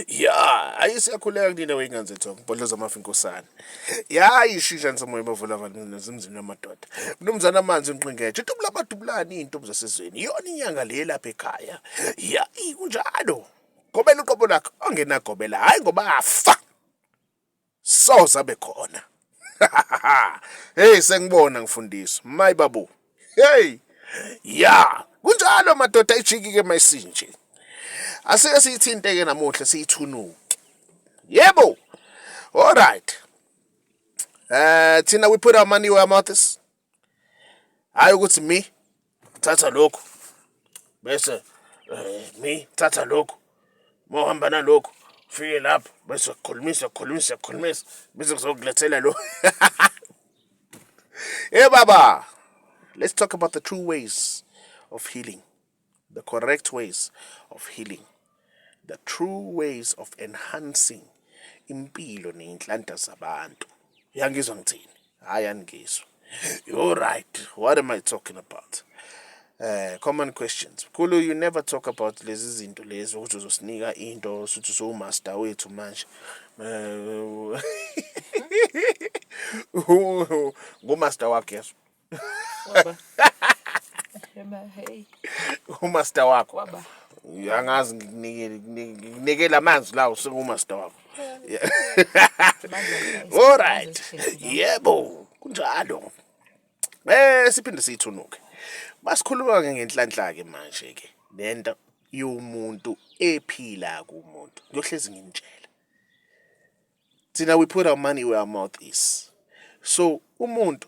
Ya, hayi, siyakhuleka kunina wey'ngane zethu, mbhodloza amafa inkosana. Ya, ishisha nsomoya bavula valmzimzini wamadoda. Mnumzane amanzi unqingetshe, dubula abadubulani iy'ntombi zasezweni. Iyona inyanga le lapha ekhaya. Ya, kunjalo. Gobela uqobo lakho, ongenagobela, hhayi ngoba afa. Soze abe khona. Hey, sengibona ngifundiswa. My babu. Hey. Ya, kunjalo madoda, ijiki ke mayisinje. Asike siyithinte ke namuhla, siyithunuke. Yebo. All right. Thina we put our money where our mouth is. Hayi ukuthi mi thatha lokhu bese mi thatha lokhu, mawuhamba nalokhu ufike lapho bese kukhulumisa kukhulumisa kukhulumisa bese kuzokulethela lo. Hey baba, let's talk about the true ways of healing, the correct ways of healing, the true ways of enhancing impilo ney'nhlanhla zabantu. Uyangizwa ngithini? Hhayi, aningizwa. You're right. What am I talking about? Common questions. Mkhulu, you never talk about lezi zinto lezi ukuthi uzosinika into suthi usuwumaster wethu manje. Ngumaster wakho, yeso. Waba. Ema, hey. Umaster wakho. Waba. Angazi, ngikunikele ngikunikele amanzi la, usengumaster wakho. All right. Yebo, kunjalo. Siphinde siyithunuke. Masikhuluma ke ngenhlanhla ke manje ke lento yomuntu ephila kumuntu. Ngiyohlezi nginitshela. Thina we put our money where our mouth is. So umuntu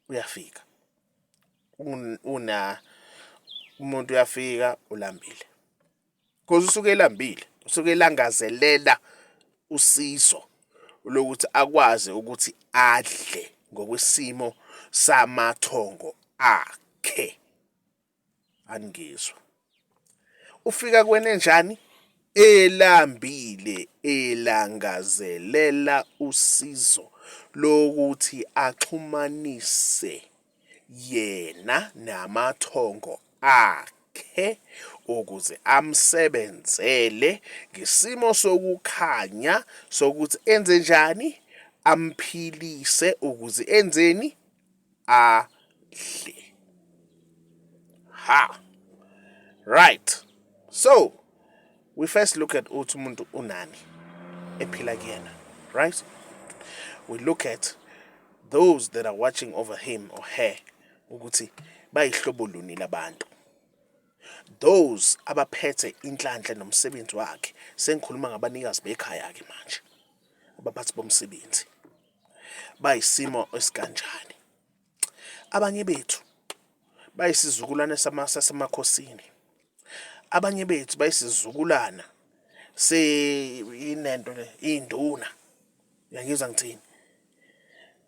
uyafika. Una umuntu uyafika ulambile. Because usuke elambile, usuke elangazelela usizo lokuthi akwazi ukuthi adle ngokwesimo samathongo akhe. Angizwa. Ufika kwena enjani? Elambile, elangazelela usizo lokuthi axhumanise yena namathongo akhe ukuze amsebenzele ngesimo sokukhanya sokuthi enze njani, amphilise ukuze enzeni, adle. Ha, right. So we first look at uthi umuntu unani ephila kuyena, right? We look at those that are watching over him or her, ukuthi bayihlobo luni labantu, those abaphethe inhlanhla nomsebenzi wakhe. Sengikhuluma ngabanikazi bekhaya ke manje, abaphathi bomsebenzi bayisimo esikanjani. Abanye bethu bayisizukulwane sasemakhosini, abanye bethu bayisizukulwana se inento le induna, uyangizwa ngithini?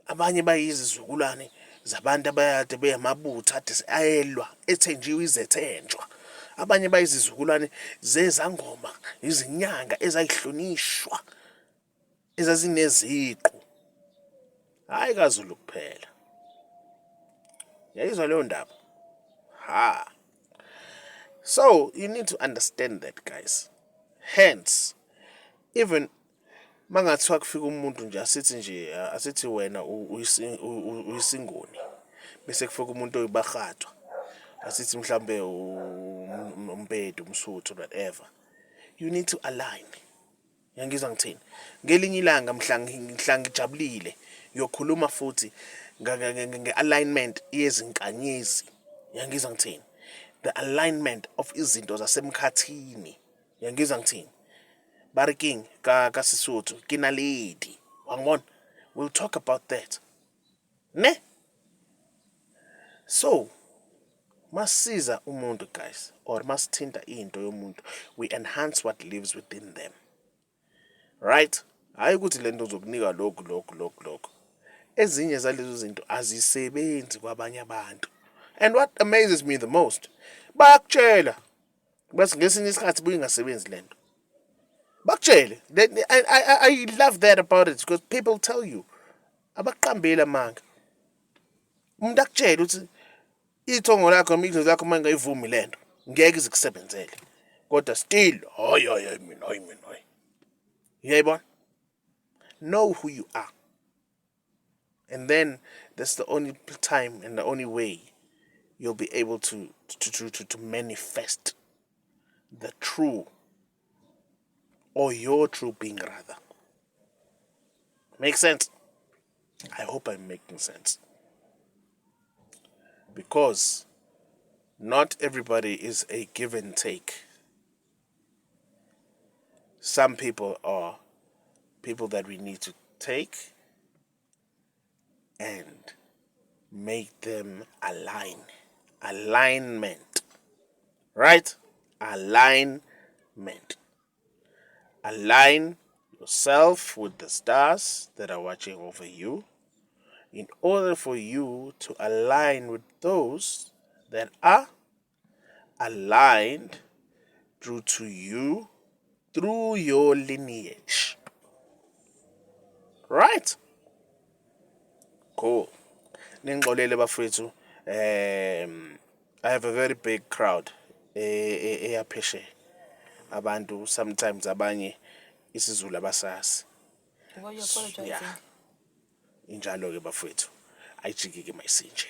Abanye bayizizukulwane zabantu abayade beyamabutho ade ayelwa, ethenjiwe, izethenjwa. Abanye bayizizukulwane zezangoma, izinyanga ezayihlonishwa, ezazineziqu, hayi kaZulu kuphela. Yayizwa leyo ndaba? Ha, so you need to understand that, guys. Hence even mangathiwa kufika umuntu nje, asithi nje, asithi wena uyisingoni, bese kufika umuntu oyibahathwa, asithi mhlambe umpedi, umsuthu, whatever, you need to align. Ngiyangizwa ngithini? Ngelinye ilanga mhla ngijabulile ngiyokhuluma futhi nge-alignment yezinkanyezi. Ngiyangizwa ngithini? The alignment of izinto zasemkhathini. Ngiyangizwa ngithini? Bariking ka kaSisuthu kinaledi. Wangibona? We'll talk about that. Ne? So masiza umuntu, guys, or masithinta into yomuntu, we enhance what lives within them. Right? Hayi ukuthi lento uzokunika lokhu, lokhu, lokhu, lokhu. Ezinye zalezo zinto azisebenzi kwabanye abantu. And what amazes me the most, bayakutshela bese ngesinye isikhathi buye ingasebenzi lento. Bakutshele. I love that about it because people tell you. Abaqambeli amanga. Umuntu akutshele ukuthi ithongo lakho noma idlozi lakho uma ingayivumi lento ngeke izikusebenzele. Kodwa still, hayi, hayi, hayi mina, hayi mina, hayi. Uyayibona? Know who you are. And then that's the only time and the only way you'll be able to manifest the true, or your true being rather. Make sense? I hope I'm making sense. Because not everybody is a give and take. Some people are people that we need to take and make them align. Alignment. Right? Alignment. Align yourself with the stars that are watching over you in order for you to align with those that are aligned through to you through your lineage. Right? Cool. Ningixolele bafethu. I have a very big crowd eyaphesheya. Abantu sometimes abanye isiZulu abasazi. Why you apologizing? Yeah. Injalo ke bafethu. Ayijiki ke mayisinje.